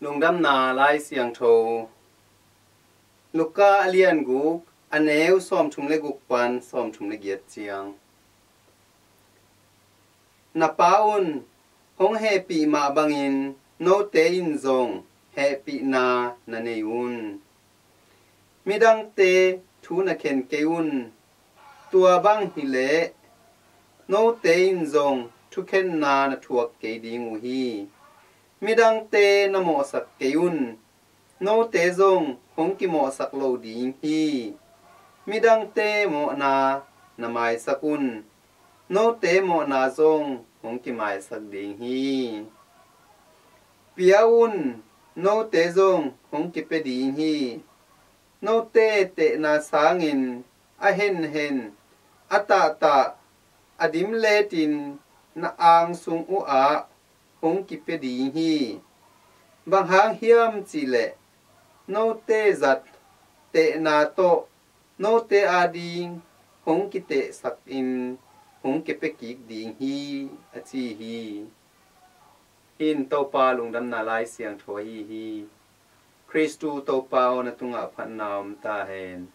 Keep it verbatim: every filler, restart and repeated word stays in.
Lungdamna Lai Siangtho, Luka a lian guk, a neu sawmthum le guk pan sawmthum le giat ciang. Na Pa un hong hehpih mah bangin note in zong hehpihna na nei un. Midangte thu na khen kei un. Tua bang hileh note in zong thukhenna na thuak kei ding uh hi. Midangte na mawhsak kei un. Note zong hong kimawhsak lo ding hi. Midangte mawhna na maisak un. Note mawhna zong hong kimaisak ding hi. Pia un, note zong hong kipia ding hi. Note tehna sangin a henhen, a tahtah, a dimletin na angsung uhah hong kipia ding hi. Bang hang hiam cihleh note zat tehna tawh note ading hong kitehsakin hong kipia kik ding hi, a ci hi. Hih in Topa lungdamna Lai Siangtho ahi hi. Khristu Topa aw, na tungah phatna om ta hen.